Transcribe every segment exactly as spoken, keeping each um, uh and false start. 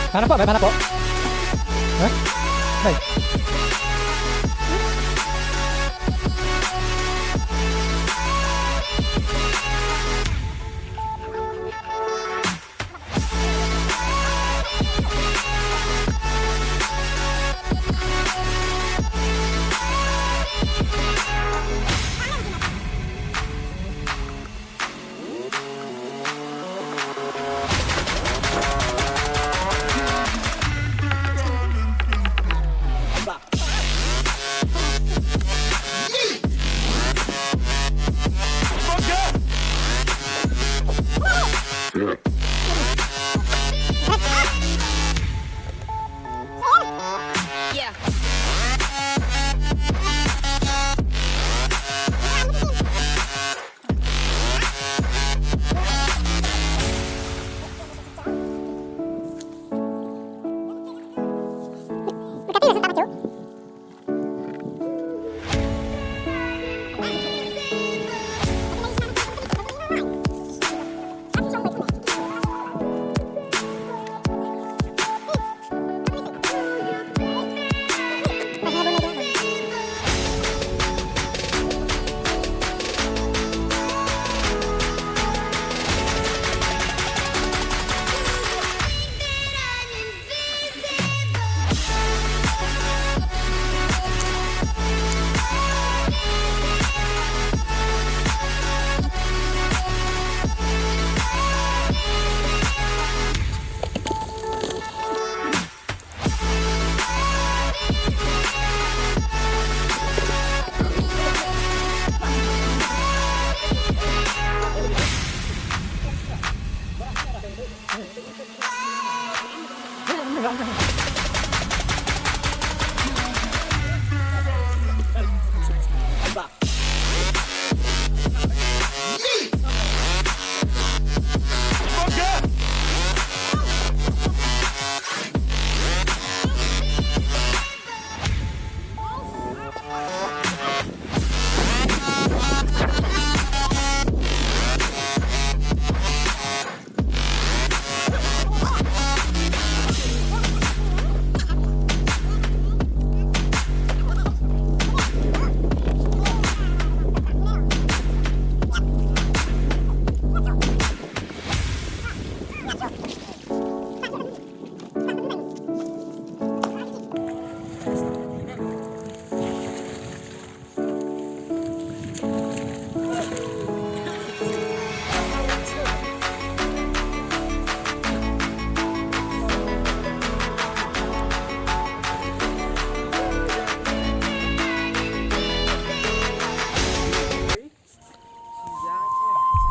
Mana pok, mana pok? Hah? Hai.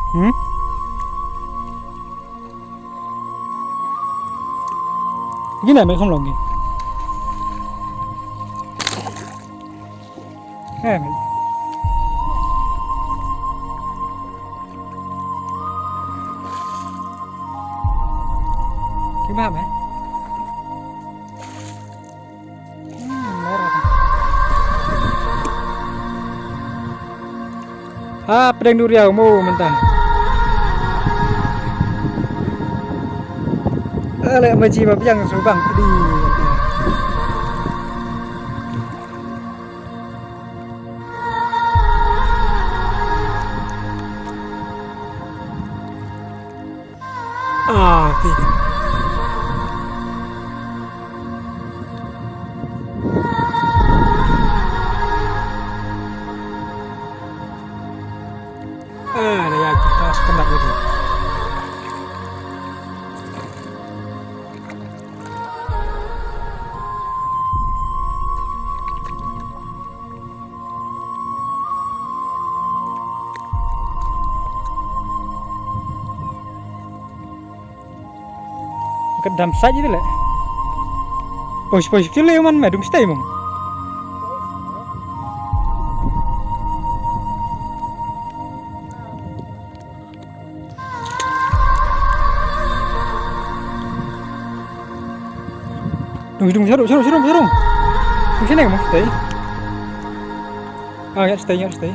Hmm? Gini ambil kamu lagi. Eh, ambil. Gimana, eh? Hmm, merah. Ha pdeng duriaw mo mynta. Ale maji ma biang subang pdi. Ah, okay. Ah, na ya kita sependak lagi. Ka dam sait ite le. Poi poi chile man me dung stay mong. Dung dung sharum sharum sharum sharum. Dung sini mong stay. Ah, ya stay ya stay.